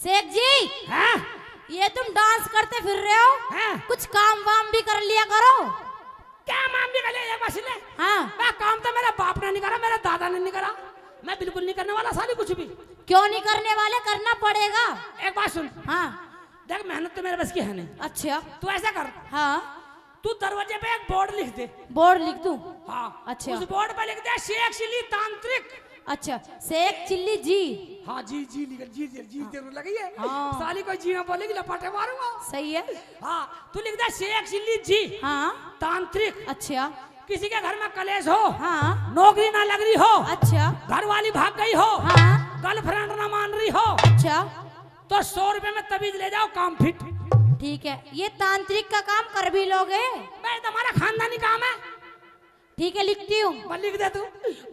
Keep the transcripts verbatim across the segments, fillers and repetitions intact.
शेख जी, हाँ? ये तुम डांस करते फिर रहे हो, हाँ। कुछ काम वाम भी कर लिया करो। क्या काम भी कर लिया, एक बार सुन ले। हाँ। मैं काम तो मेरा बाप ने नहीं करा, मेरा दादा ने नहीं करा, मैं बिल्कुल नहीं करने वाला साली कुछ भी। क्यों नहीं करने वाले, करना पड़ेगा। एक बात सुन। हाँ। देख, मेहनत तो मेरे बस की है नहीं। अच्छा। तू ऐसा कर। हाँ। तू दरवाजे पे एक बोर्ड लिख दे। बोर्ड लिख दूं? हाँ। अच्छा। उस बोर्ड पे लिख दे, शेख चिल्ली तांत्रिक। अच्छा, शेख चिल्ली जी। हाँ, जी, जी लिख, जी, जी, जी जरूर लगी है। हाँ। साली कोई जी ना बोलेगी, लपाटे मारूंगा। सही है। हाँ, तू लिख दे, शेख चिल्ली जी। हाँ। तांत्रिक। अच्छा। किसी के घर में कलेश हो, हाँ। नौकरी ना लग रही हो, अच्छा। घर वाली भाग गई हो, हाँ। गर्लफ्रेंड ना मान रही हो, अच्छा। तो सौ रुपए में तबीज ले जाओ, काम फिट। ठीक है, ये तांत्रिक का काम कर भी लोगे? भाई, तुम्हारा खानदानी काम है। ठीक है, लिखती हूँ। बस लिख दे तू।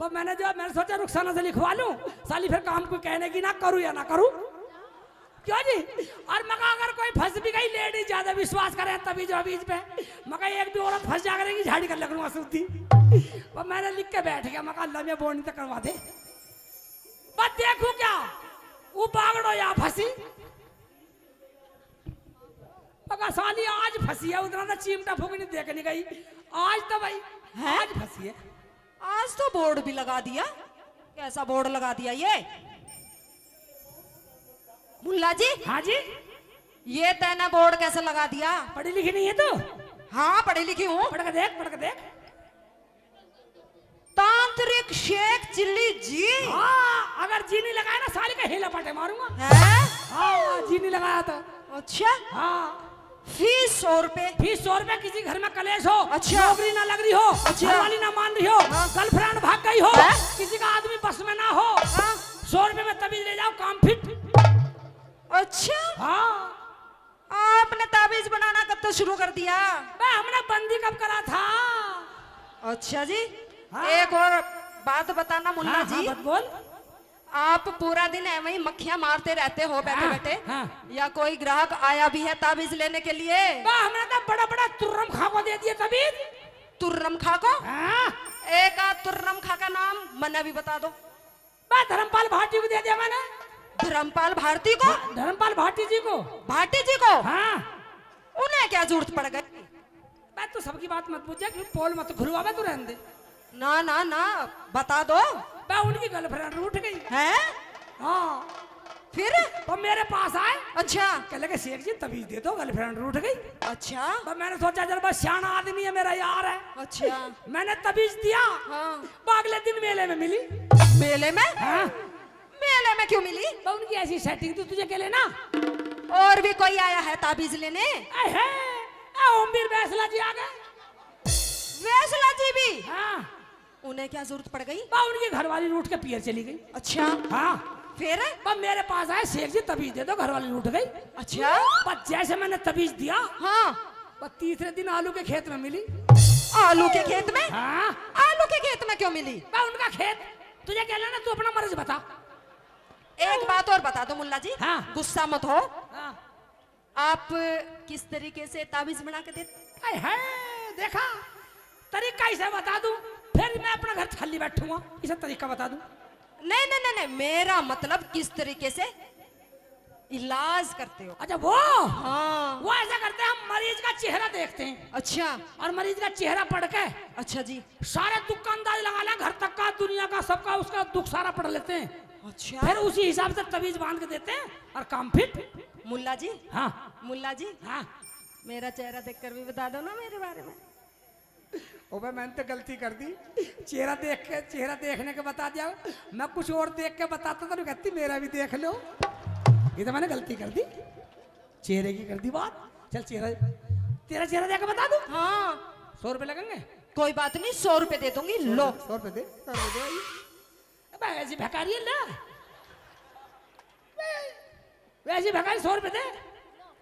बस मैंने जो, मैंने सोचा रुखसाना से लिखवा लूँ, साली फिर काम को कहने की ना करूँ या ना करूँ। क्यों जी? और मका अगर कोई फंस भी गई लेडीज, ज्यादा विश्वास करे तबीज वबीज पे, मका एक भी औरत फंस जा करेगी, झाड़ी कर लकड़ूंगा सूती। पर मैंने लिख के बैठ गया, मका अल्लाह में बोनी तक करवा दे। बस देखो क्या वो बागड़ो या फंसी। मका साली आज फंसी है, उतना तो चीमटा फूकनी देख नहीं गई। आज तो भाई, हैं? आज फंसी है। आज तो बोर्ड भी लगा दिया। कैसा बोर्ड लगा दिया ये? मुल्ला जी। हाँ जी। ये तैने बोर्ड कैसे लगा दिया? पढ़ी लिखी नहीं है तू? हाँ, पढ़ी लिखी हूँ। पढ़ के देख, पढ़ के देख। तांत्रिक शेख चिल्ली जी। हाँ, अगर जी नहीं लगाया ना, साली का हेला पाटे मारूंगा। हैं? हाँ, जी नहीं लगाया तो। अच्छा। हाँ। फीस सौ रुपए। फीस सौ रुपए, किसी घर में कलेश हो, अच्छा। नौकरी ना लग रही हो, अच्छा। घर वाली ना मान रही हो, हाँ। गर्लफ्रेंड भाग गई हो, हैं? किसी का आदमी बस में ना हो, हाँ। सौ रुपए में तबीज ले जाओ, काम फिट। अच्छा। हाँ। आपने ताबीज बनाना कब तो शुरू कर दिया? बे, हमने बंदी कब करा था? अच्छा जी। हाँ। एक और बात बताना मुल्ला हाँ, जी। हाँ, बत बोल। आप पूरा दिन ऐਵੇਂ ही मक्खियां मारते रहते हो बैठे हाँ, बैठे। हाँ। या कोई ग्राहक आया भी है ताबीज लेने के लिए? बे, हमने तो बड़ा बड़ा तुर्रम खा को दे दिया तबीज। तुर्रम खा को? हाँ। एक आध तुर्रम खा का नाम मन्ने भी बता दो। बे, धर्मपाल भारती को दे दिया मैंने। धर्मपाल भारती को? हाँ, धर्मपाल भाटी जी को। भाटी जी को? हाँ। उन्हें क्या जरूरत पड़ गई? बे, तू सबकी बात मत पूछे, क्यों पोल मत खुलवा बे, तू रहने दे। ना, ना, ना, बता दो। बे, उनकी गर्लफ्रेंड रूठ गई। हैं? हाँ। फिर? वो मेरे पास आए। अच्छा। कह लगे, "शेख जी, तबीज दे दो, गर्लफ्रेंड रूठ गई।" अच्छा। बस मैंने सोचा, "चल, बस सियाना आदमी है, मेरा यार है।" अच्छा। मैंने तबीज दिया। हाँ। वो अगले दिन मेले में मिली। मेले में? हाँ। मेले में क्यों मिली? बस उनकी ऐसी सेटिंग, तू तुझे अकेले ना। और भी कोई आया है ताबीज लेने? ए, है। ए, ओमवीर बैसला जी आ गए। बैसला जी भी? हाँ। उन्हें क्या जरूरत पड़ गई? बा, उनकी घरवाली रूठ के पीहर चली गई। अच्छा। हाँ। फिर? बा, मेरे पास आए, "शेख जी, तबीज दे दो, घरवाली रूठ गई।" अच्छा। बस जैसे मैंने तबीज दिया, हाँ। बस तीसरे दिन आलू के खेत में मिली। आलू के खेत में? हाँ। आलू के खेत में क्यों मिली? बा, उनका खेत, तुझे क्या लेना, तू अपना मर्ज बता। एक बात और बता दो मुल्ला जी, हाँ। गुस्सा मत हो। हाँ। आप किस तरीके से ताबीज बना के देते? हाय हाय, देखा, तरीका इसे बता दूं, फिर मैं अपना घर खाली बैठूंगा, इसे तरीका बता दूं। नहीं, नहीं, नहीं, नहीं, मेरा मतलब किस तरीके से इलाज करते हो? अच्छा, वो? हाँ। वो ऐसा करते हैं, हम मरीज का चेहरा देखते हैं। अच्छा। और मरीज का चेहरा पढ़ के अच्छा जी। सारे दुख का अंदाज लगा लें, घर तक का, दुनिया का, सबका, उसका दुख सारा पढ़ लेते हैं। अच्छा। फिर उसी हिसाब से तबीज बांध के देते हैं और काम फिट। मुल्ला जी। हाँ। मुल्ला जी। हाँ। मेरा चेहरा देखकर भी बता दो ना मेरे बारे में। ओ भाई, मैंने तो गलती कर दी। चेहरा देख के, चेहरा देखने के बता दिया। मैं कुछ और देख के बताता तो कहती, "मेरा भी देख लो।" ये तो मैंने गलती कर दी, चेहरे की कर दी बात। चल, चेहरा, तेरा चेहरा देख के बता दूं? हाँ। सौ रुपए लगेंगे? कोई बात नहीं, सौ रुपए दे दूंगी, लो। सौ रुपए दे, सौ रुपए दे। अबे, ऐसी भिखारी है, ले। वैसे भगवान सौ रुपए दे।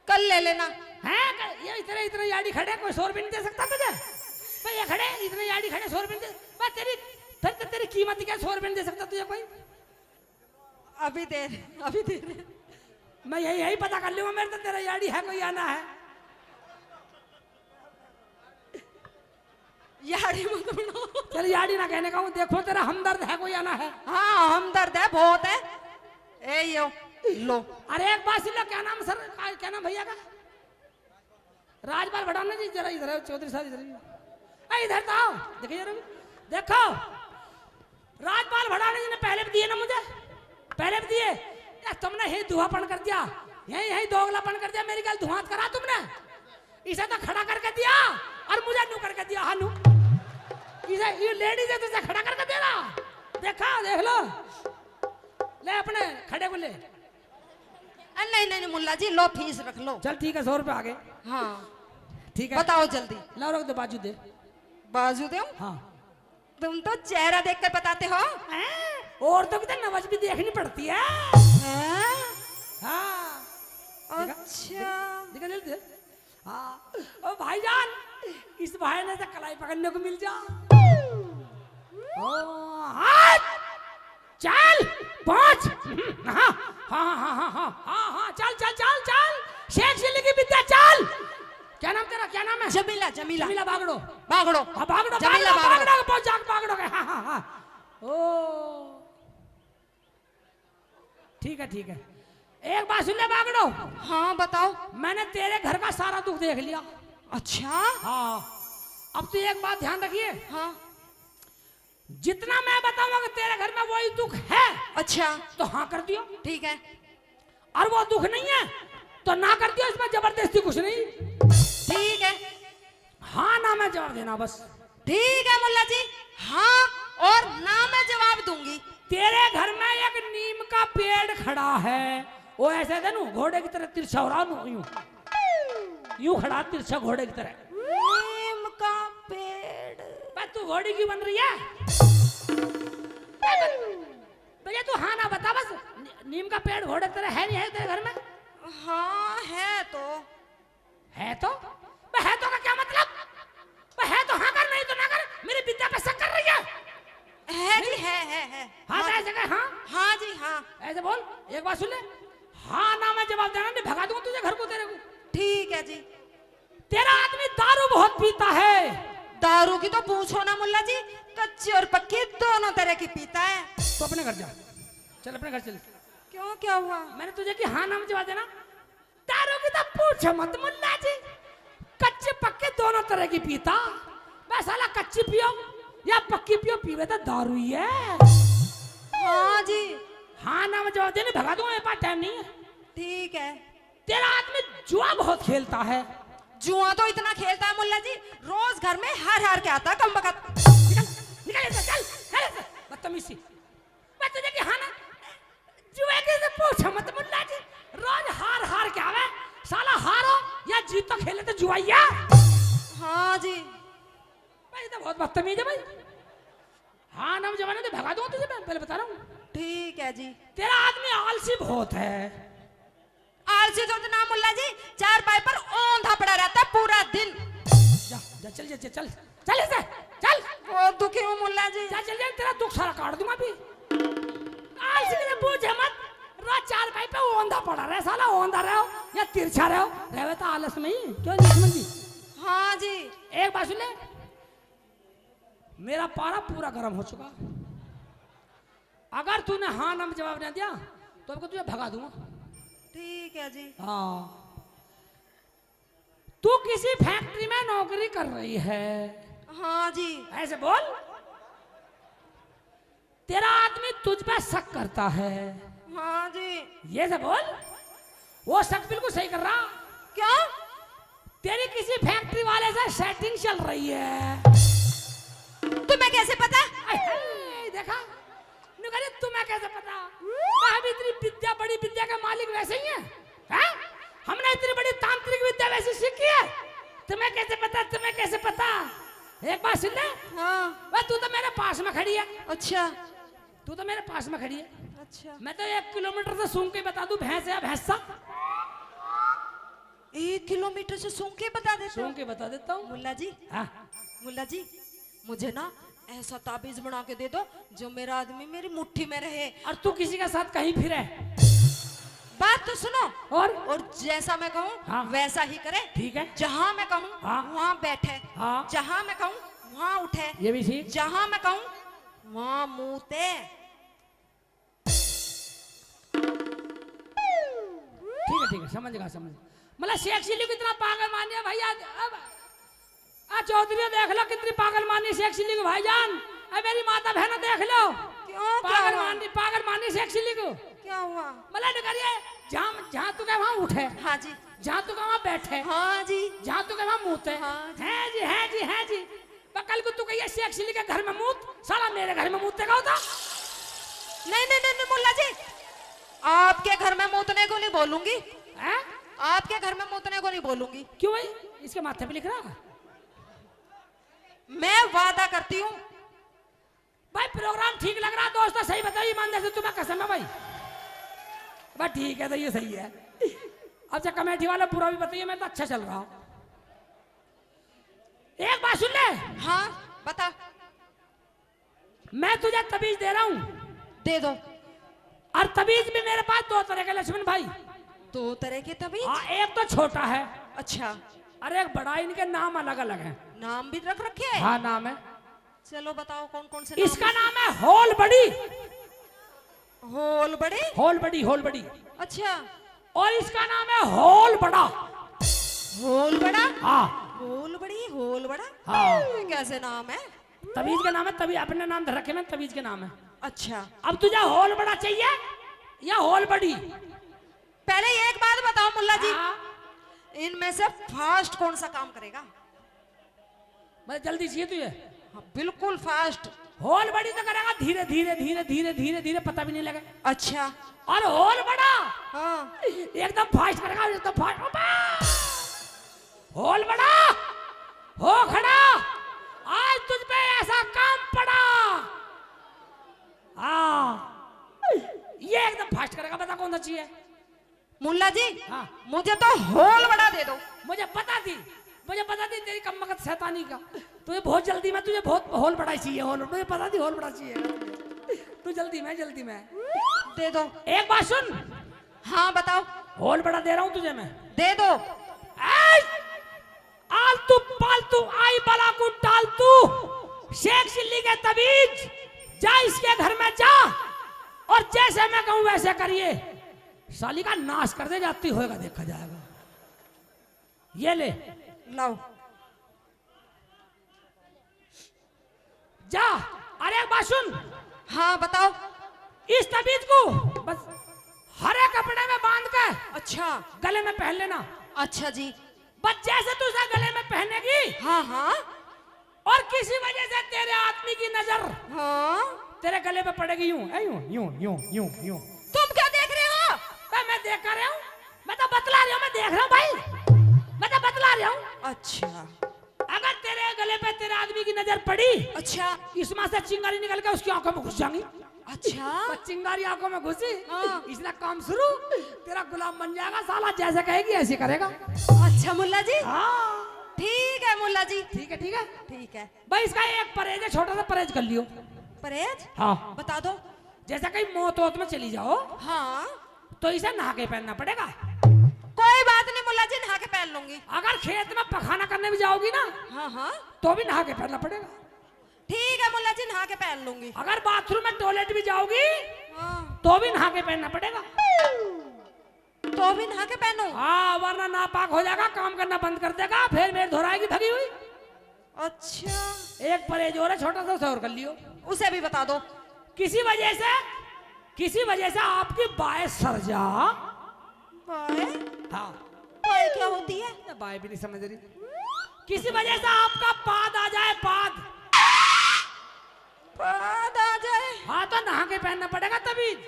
कल ले लेना। हैं? ये इतने, इतने याडी खड़े, कोई सौ रुपए नहीं दे सकता तुझे? भाई, ये खड़े, इतने याडी खड़े, सौ रुपए नहीं दे। भाई, तेरी, फिर तो तेरी कीमत क्या, सौ रुपए नहीं दे सकता तुझे कोई? अभी दे, अभी दे रहे। मैं यही, यही पता कर लूंगा, मेरे तो तेरा याडी है कोई या ना है। याडी मत बनाओ। चल, याडी ना कहने का हूँ, देखो तेरा हमदर्द है कोई या ना है? हाँ, हमदर्द है, बहुत है। ए यो, लो। अरे एक बात सुन लो, क्या नाम सर, क्या, क्या नाम भैया का? राजपाल भड़ाना जी, जरा इधर आओ, चौधरी साहब इधर आओ। ए, इधर तो आओ, देखिए जरा, देखो, राजपाल भड़ाना जी ने पहले भी दिए ना मुझे, पहले भी दिए। यार, तुमने यही धुआंपन कर दिया, यही, यही दोगलापन कर दिया, मेरी गल धुआं करा तुमने। इसे तो खड़ा करके दिया और मुझे नू करके दिया, हाँ नू। इसे, ये लेडीज है तो इसे खड़ा करके दे रहा। देखा, देख लो। ले अपने खड़े को ले। अ, नहीं, नहीं, नहीं, मुल्ला जी, लो फीस रख लो। चल ठीक है, सौ रुपये आ गए। हाँ। ठीक है। बताओ जल्दी। लाओ रख दो, बाजू दे। बाजू दे? हाँ। तुम तो चेहरा देख कर बताते हो। हैं? औरतों की तो नब्ज भी देखनी पड़ती है। हैं? हाँ। देखा? अच्छा। देखा, देखा, देखा, देखा? हाँ। ओ भाईजान, इस बहाने से कलाई पकड़ने को मिल जा। ओ, हाथ! चल, पहुंच। हाँ, हाँ, हाँ, चल, चल, चल, चल। शेख चिल्ली की विद्या, चल। क्या नाम तेरा, क्या नाम है? जमीला, जमीला। जमीला बागड़ो। बागड़ो। हाँ, बागड़ो, जमीला बागड़ो, बागड़ो। बागड़ो, पहुंच जा, बागड़ो के, हाँ, हाँ, हाँ। ओ, ठीक है, ठीक है। एक बात सुन ले बागड़ो। हाँ, बताओ। मैंने तेरे घर का सारा दुख देख लिया। अच्छा? हाँ। अब तू एक बात ध्यान रखिए। हाँ। जितना मैं बताऊंगा कि तेरे घर में वही दुख है, अच्छा। तो हाँ कर दियो। ठीक है। और वो दुख नहीं है, तो ना कर दियो, इसमें जबरदस्ती कुछ नहीं। ठीक है। हाँ ना में जवाब देना बस। ठीक है मुल्ला जी, हाँ और ना में जवाब दूंगी। तेरे घर में एक नीम का पेड़ खड़ा है, वो ऐसे दे नू घोड़े की तरह तिरछा हो रहा, नू यूं, यूं खड़ा तिरछा घोड़े की तरह। नीम का पेड़। बस तू घोड़ी क्यों बन रही है? भैया तू हाँ ना बता बस। नी-, नीम का पेड़ घोड़े की तरह है, नहीं है तेरे घर में? हाँ है तो। है तो? बे, है तो का क्या मतलब? बे, है तो हाँ कर, नहीं तो ना कर। मेरी विद्या पे शक कर रही है? है जी, है, है, है। हाँ, हाँ। तो ऐसे कहे, हाँ? हाँ जी, हाँ। ऐसे बोल, एक बात सुन ले। हाँ ना में जवाब देना, नहीं भगा दूंगा तुझे घर को, तेरे को। ठीक है जी। तेरा आदमी दारू बहुत पीता है। दारू की तो पूछो ना मुल्ला जी, कच्ची और पक्की दोनों तरह की पीता है। तो अपने घर जा, चल अपने घर चल। क्यों, क्या हुआ? मैंने तुझे की हाँ ना में जवाब देना। दारू की तो पूछो मत मुल्ला जी, कच्ची पक्की दोनों तरह की पीता। बस साला कच्ची पियो या पक्की पियो, पीवे तो दारू ही है। हाँ जी। हाँ ना में जवाब देने भगा दूंगा, मेरे पास टाइम नहीं है। ठीक है। तेरा आदमी जुआ बहुत खेलता है। जुआ तो इतना खेलता है मुल्ला जी, रोज घर में हार हार के आता है कम बखत। निकल, निकल इधर, चल, चल इधर, बदतमीज सी। मैं तुझे की हाँ ना, जुए की से पूछ मत मुल्ला जी, रोज हार हार के आवे, साला हारो या जीतो खेले तो जुआइया। हाँ जी। भाई तो बहुत बदतमीज है भाई। हाँ ना में जवाब देना, भगा दूंगा तुझे, मैं पहले बता रहा हूँ। ठीक है जी। तेरा आदमी आलसी बहुत है। आलसी तो ना मुल्ला जी, चारपाई पर औंधा पड़ा रहता है पूरा दिन। जा, जा, चल, जा, जा, चल, चल इसे, चल। बहुत दुखी हूँ मुल्ला जी। जा, चल, जा, तेरा दुख सारा काट दूंगा अभी। आलसी के लिए पूछे मत, रोज चारपाई पे औंधा पड़ा रहे साला, औंधा रहो या तिरछा रहो, रहे तो आलस में ही, क्यों नहीं समझी? हाँ जी। एक बात सुन ले, मेरा पारा पूरा गर्म हो चुका। अगर तूने हाँ ना में जवाब ना दिया, तो अब तुझे भगा दूंगा। ठीक है जी। हाँ, तू किसी फैक्ट्री में नौकरी कर रही है। हाँ जी। ऐसे बोल। तेरा आदमी तुझ पे शक करता है। हाँ जी। ये से बोल। वो शक बिल्कुल सही कर रहा। क्या? तेरी किसी फैक्ट्री वाले से सेटिंग चल रही है। तुम्हें कैसे पता? अरे, देखा? न्यू कह रहे, तुम्हें कैसे पता? मैं भी इतनी विद्या, बड़ी विद्या के मालिक वैसे ही है, हैं? हमने इतनी बड़ी तांत्रिक विद्या वैसे सीखी है, तुम्हें कैसे पता? तुम्हें कैसे पता? एक बात सुन ले। हाँ। वह तू तो मेरे पास में खड़ी है। अच्छा। तू तो मेरे पास में खड़ी है। अच्छा। मैं तो एक किलोमीटर से सूंघ के बता दूं, भैंस है या भैंसा। एक किलोमीटर से सूंघ के बता देते हो? सूंघ के बता देता हूँ। मुल्ला जी। हाँ। मुल्ला जी, मुझे ना ऐसा ताबीज बना के दे दो जो मेरा आदमी मेरी मुट्ठी में रहे। और तू किसी के साथ कहीं फिरे? बात तो सुनो। और? और जैसा मैं कहूँ, हाँ। वैसा ही करे। ठीक है। जहाँ मैं कहूँ, हाँ। वहाँ बैठे। हाँ। जहाँ मैं कहूँ, वहाँ उठे। ये भी ठीक। जहाँ मैं कहूँ, वहाँ मूते। ठीक है, समझ गया, समझ। मतलब सेक्सी लुक इतना पागल मानिया भैया। अब आ चौधरी देख लो कितनी पागल मानी सेक्सी लुक भाईजान। अब मेरी माता बहन देख लो। क्यों, क्या पागल हुआ? मानी, पागल मानी सेक्सी लुक। क्या हुआ? मतलब करिए, जहाँ, जहाँ तू कहे वहाँ उठे। हाँ जी। जहाँ तू कहे वहाँ बैठे। हाँ जी। जहाँ तू कहे वहाँ मुँहते। हाँ जी। है जी, है जी, है जी। पर कल को तू कहिए सेक्सी लुक के घर में मूत, साला मेरे घर में मूतने का होता। नहीं, नहीं, नहीं, नहीं, मुल्ला जी, आपके घर में मूतने को नहीं बोलूंगी। हैं? आपके घर में मूतने को नहीं बोलूंगी। क्यों भाई, इसके माथे पे लिख रहा? मैं वादा करती हूँ। भाई, प्रोग्राम ठीक लग रहा दोस्तों, सही बताओ ईमानदार से, तुम्हें कसम है भाई। बस ठीक है, तो ये सही है। अच्छा, कमेटी वाले पूरा भी बताइए, मैं तो अच्छा चल रहा हूँ। एक बात सुन ले। हाँ, बता। मैं तुझे तबीज दे रहा हूँ। दे दो। और तबीज भी मेरे पास दो तरह के, लक्ष्मण भाई। दो तरह के तबीज? हाँ, एक तो छोटा है। अच्छा। और एक बड़ा, इनके नाम अलग अलग हैं। नाम भी रख रखे हैं? हाँ, नाम है। चलो बताओ कौन कौन से नाम इसका हैं? नाम है होल बड़ी। होल बड़ी? होल बड़ी, होल बड़ी। अच्छा। और इसका नाम है होल बड़ा। होल बड़ा? हाँ। होल बड़ी, होल बड़ा? हाँ। ये कैसे नाम है? तबीज के नाम है, तभी अपने नाम धर रखे ना, तबीज के नाम है। अच्छा। अब तुझे होल बड़ा चाहिए या होल बड़ी? पहले एक बात बताओ मुल्ला जी, हाँ। इनमें से फास्ट कौन सा काम करेगा? मैं जल्दी चाहिए तुझे। हाँ, बिल्कुल फास्ट। होल बड़ी तो करेगा धीरे धीरे धीरे धीरे धीरे धीरे, पता भी नहीं लगे। अच्छा। और होल बड़ा, हाँ। एकदम फास्ट करेगा, एकदम फास्ट। होल बड़ा, हो खड़ा, आज तुझ पे ऐसा काम पड़ा। हाँ, ये एकदम फास्ट करेगा, बता कौन सा चाहिए? मुल्ला जी, हाँ। मुझे तो होल बड़ा दे दो। मुझे पता थी, मुझे पता थी तेरी कम वक्त शैतानी का। तुझे बहुत जल्दी में, तुझे बहुत होल बड़ा चाहिए, होल, मुझे पता थी होल बड़ा चाहिए। तू जल्दी में, जल्दी में। दे दो। एक बात सुन। हाँ, बताओ। होल बड़ा दे रहा हूँ तुझे मैं। दे दो। ऐ! आलतू पालतू आई बला को टाल तू। शेख चिल्ली के तबीज, जा इसके घर में जा और जैसे मैं कहूँ वैसे करिए। साली का नाश कर दे, जाती होएगा देखा जाएगा। ये ले। लाओ। जा। अरे एक बात सुन। हाँ, बताओ। इस तबीज को बस हरे कपड़े में बांध के, अच्छा। गले में पहन लेना। अच्छा जी। बस जैसे तू इसे गले में पहनेगी, हाँ, हाँ। और किसी वजह से तेरे आदमी की नजर, हाँ। तेरे गले पे पड़ेगी, यूं, ऐ यूं, यूं, यूं, यूं, यूं। तुम क्या देख रहे हो? मैं, मैं देख कर रहा हूँ, मैं तो बतला रहा हूँ, मैं देख रहा हूँ भाई, मैं तो बतला रहा हूँ। अच्छा। अगर तेरे गले पे तेरे आदमी की नजर पड़ी, अच्छा। इसमें से चिंगारी निकल के उसकी आंखों में घुस जाएंगी। अच्छा। बस चिंगारी आंखों में घुसी, हाँ। इसने काम शुरू, तेरा गुलाम बन जाएगा साला, जैसे कहेगी ऐसे करेगा। अच्छा मुल्ला जी। हाँ। ठीक है मुल्ला जी। ठीक है, ठीक है। ठीक है। भाई इसका एक परहेज है, छोटा सा परहेज कर लियो। परहेज? हाँ। बता दो। जैसे कहीं मौत वौत में चली जाओ, हाँ। तो इसे नहा के पहनना पड़ेगा। कोई बात नहीं मुल्ला जी, नहा के पहन लूंगी। अगर खेत में पखाना करने भी जाओगी ना, हाँ, हाँ। तो भी नहा के पहनना पड़ेगा। ठीक है मुल्ला जी, नहा के पहन लूंगी। अगर बाथरूम में टॉयलेट भी जाओगी, हाँ। तो भी नहा के पहनना पड़ेगा। तो भी नहा के पहनो? हाँ, वरना नापाक हो जाएगा, काम करना बंद कर देगा, फिर मेरे धोराएगी भगी हुई। अच्छा। एक परहेज और है, छोटा सा, उसे और कर लियो। उसे भी बता दो। किसी वजह से, किसी वजह से आपकी बाय सर जा। बाय? हाँ। बाय क्या होती है? ये बाय भी नहीं समझ रही। किसी वजह से आपका पाद आ जाए, पाद। पाद आ जाए। हाँ, तो नहा के पहनना पड़ेगा तबीज।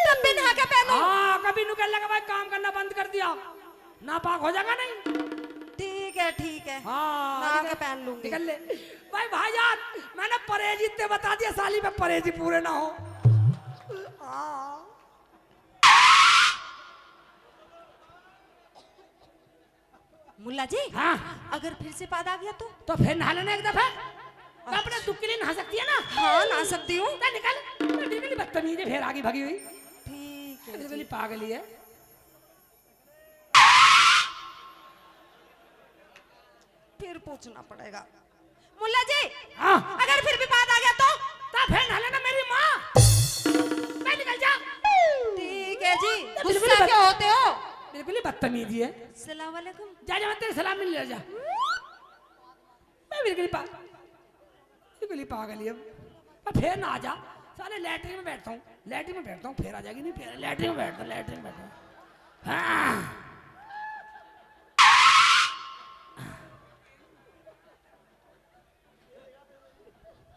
तब भी नहा के पहनो? हाँ, कभी नु कह लगा भाई काम करना बंद कर दिया, नापाक हो जाएगा नहीं। ठीक है, ठीक है। हाँ, नहा निकल, के पहन लूंगी। निकल ले। भाई, भाईजान, मैंने परहेज इतने बता दिया, साली में परहेज ही पूरे ना हो। हाँ। मुल्ला जी, हाँ। अगर फिर से पाद आ गया तो? तो फिर नहा लेना एक दफा। मैं अपने अच्छा। दुख के लिए नहा सकती है ना? हाँ, नहा सकती हूँ। तो निकल, तो निकल, बदतमीज है, फिर आगे भागी हुई। ठीक है बिल्कुल जी। पागल ही है। फिर पूछना पड़ेगा। मुल्ला जी, हाँ। अगर फिर भी पाद आ गया तो? तो फिर नहा लेना मेरी माँ। मैं निकल जा। ठीक है जी। गुस्सा क्यों होते हो? बिल्कुल ही बदतमीजी है। सलाम वालेकुम। जा, जा, मैं तेरे सलाम नहीं ले जा। मैं बिल्कुल ही पा-, बिल्कुल ही पागल ही अब। मैं फिर ना आ जा। साले लैटरिन में बैठता हूँ, लैटरिन में बैठता हूँ, फिर आ जाएगी नहीं, फिर लैटरिन में बैठता, लैटरिन में बैठता। हाँ।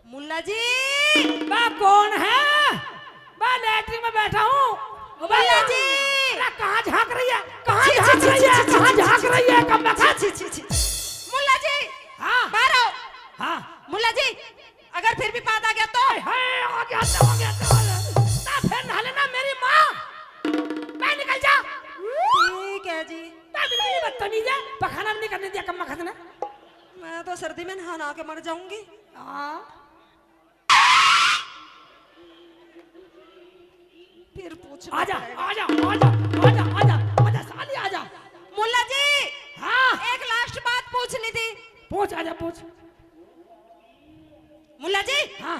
मुल्ला जी। बा, कौन है? बा, लैटरिन में बैठा हूँ। ओ, बा, मुल्ला जी। अरे, कहाँ झांक रही है? कहाँ छी, छी, झांक छी, रही छी, है? छी, कहाँ छी, झांक छी, रही है? कम बखत। छी, छी, छी। मुल्ला जी। हाँ। बाहर आओ। हाँ। मुल्ला जी, अगर फिर भी पाद आ गया तो? हाय, हाय, आ गया तो, आ गया तो, आ गया। ना फिर नहा लेना मेरी माँ। बा, निकल जा। ठीक है जी। बा, बिल्कुल ही बदतमीज है। पखाना भी नहीं करने दिया कम बखत ने। मैं तो सर्दी में नहा नहा के मर जाऊंगी। हाँ। फिर पूछना आजा, पड़ेगा। आजा, आजा, आजा, आजा, आजा, साली आजा। मुल्ला जी, हाँ। एक लास्ट बात पूछनी थी। पूछ, आजा, पूछ। मुल्ला जी, हाँ।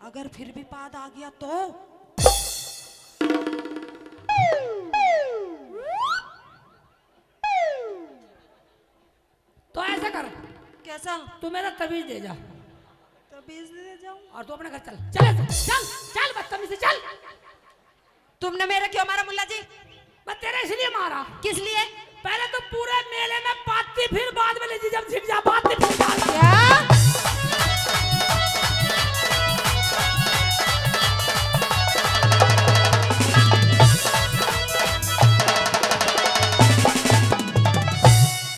अगर फिर भी पाद आ गया तो? तो ऐसा कर, कैसा? तू मेरा तबीज दे जा। तबीज दे जाऊं? और तू अपने घर चल, चल, ऐसे, चल, चल, बदतमीज से चल। तुमने मेरे क्यों मारा मुल्ला जी? मैं तेरे इसलिए मारा। किस लिए? पहले तो पूरे मेले में पाती, फिर बाद में ले जी, जब झिक जा पाती, फिर बाद